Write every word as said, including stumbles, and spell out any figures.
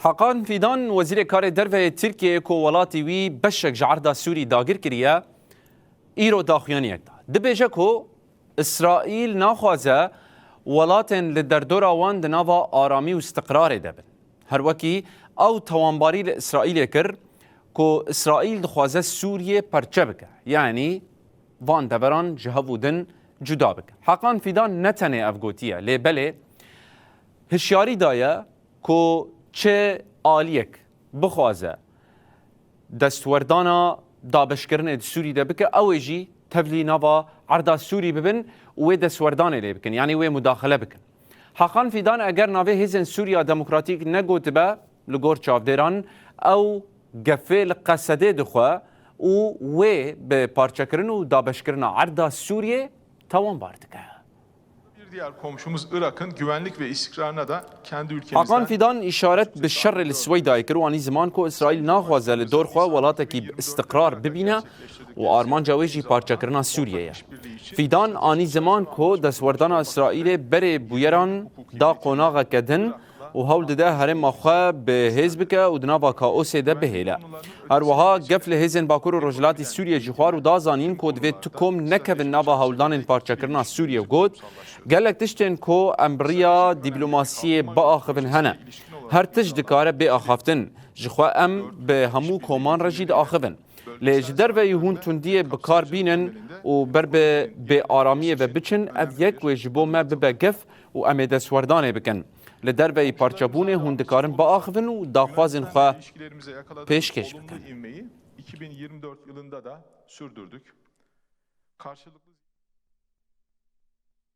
Hakan Fidan, Wezîrê Karê Derve yê Tirkiyeyê ku welatî wî beşek ji erda Sûrî dagir kiriye, îro daxuyaniyek da. Dibêje ku Îsraîl naxwaze welatên li derdora wan di nava aramî û istiqrarê de bin. Her wekî ew tawanbarî li Îsraîlê kir ku Îsraîl dixwaze Sûriyê parçe bike. Yanî van deveran ji hev û din cuda bike. Hakan Fidan ne tenê ev gotiye, lê belê hişyarî daye ku çi aliyek bixwaze destwerdana dabeşkirinê di Sûrî de bike, ew ê jî tevlî nava erda Sûrî bibin û wê destwerdanê lê bikin, yanî wê mudaxele bikin. Hakan Fidan eger navê Hêzên Sûriya Demokratîk negotibe, li gor çavdêran ew gefê li Qesedê dixwe û wê bi parçekirin û dabeşkirina erda Sûriyê tawanbar dike. Bir diğer komşumuz Irak'ın güvenlik ve istikrarına da kendi ülkemizden Hakan Fidan îşaret bi şerê li Swêdayê kir û anî ziman ku Îsraîl naxwaze li dor xwe welatekî bi istiqrar bibîne û armanca wê jî parçekirina Sûriyê ye. Fidan anî ziman ku destwerdana Îsraîlê berê bûyeran da qonaxeke din û hewl dide herêma xwe bi hêz bike û di nava kaosê de bihêle. Her wiha gef li hêzên Bakur û Rojhilatî Sûriyê jî xwar û da zanîn ku divê tu kom nekevin nava hewldanên parçekirina Sûriyê û got, gelek tiştên ku em bi riya dîplomasiyê biaxivin hene. Her tişt dikare bê axaftin. Ji xwe em bi hemû koman re jî diaxivin. Lê ji derveyî hûn tundiyê bi kar bînin û ber bi bêaramiyê ve biçin, ev yek wê ji bo me bibe gef û em ê destwerdanê bikin. Li derveyî parçebûnê hûn dikarin biaxivin û daxwazên xwe pêşkêş bikin. iki bin yirmi dört yılında da sürdürdük. Karşılıklı